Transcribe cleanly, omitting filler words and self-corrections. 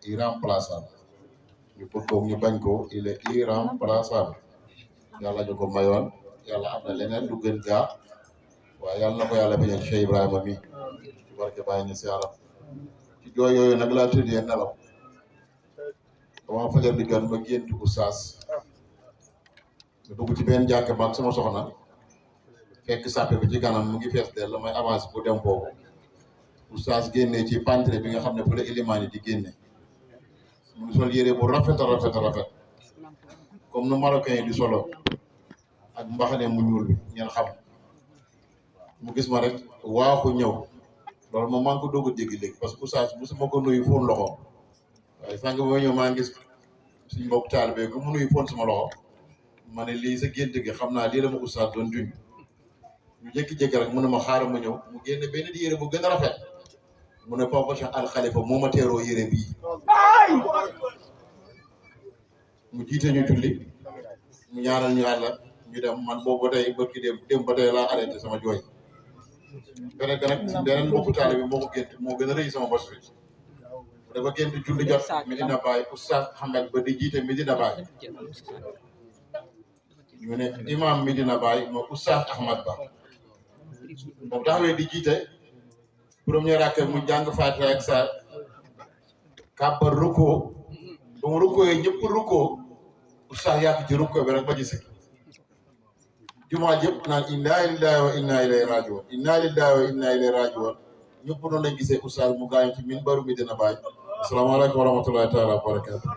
irremplaçable ñu bëgg ko ñu bañ ko il est irremplaçable yàlla ñu ko mayoon yàlla am na leneen lu gën gaa waaye yàlla na ko yàlla bañal Cheikh Ibrahima mi ci barke bàyyi ñu si yàlla ci jooy yooyu nag laa tëddee nelaw dama fajar di gan ma gént oustaz nga dugg ci benn jàkk mag sama soxna fekk sàppe bi ci kanam mu ngi fees del la may avance bu dem boobu oustaz génnee ci pantre bi nga xam ne fu la ilimaan yi di génne mu ngi sol yére bu rafet a rafet a rafet comme nu marocain yi di solo ak mbaxane mu ñuul bi ngeen xam mu gis ma rek waaxu ñëw loolu moom maa ngi ko doog a dégg léegi parce que oustaz mosuma ko nuyu fóon loxo waaye sànq ba ñëw maa ngi gis suñu mbokk taalibe ku mu nuyu fóon sama loxo ma ne lii sa gént gi xam naa lii la ma oustaz doon duñ ñu jékki-jékki rek mu ne ma xaaral ma ñëw mu génne benn yére bu gën a rafet mu ne Papa Cheikh Al Khalifa moo ma teeroo yére bii mu jiite ñu julli mu ñaanal ñu yàlla ñu dem man boobu ba tey bët ki dem ba tey laa arrêté sama jooy beneen ga nag beneen mbokku taalibe bi moo ko gént moo gën a rëy sama bos bi dafa gént julli jot Medina Baye Oustaz Ahmed ba di jiite Medina Baye ñu ne imam Medina Baye moo Oustaz Ahmed Ba moom taxawee di jiite premier rakk mu jàng Faatiha ak saar kàbbar rukkoo ba mu rukkoo yi ñëpp rukkoo Oustaz yàq ci rukkoo bi rek ba gis jumaa jëpp naan inna lillahi wa inna ilayhi rajiun inna lillahi wa inna ilayhi rajiun ñëpp noonu lañ gisee Oustaz mu gaañu ci minbaru Medina Baye asalaamaaleykum wa rahmatullahi taala wa barakatu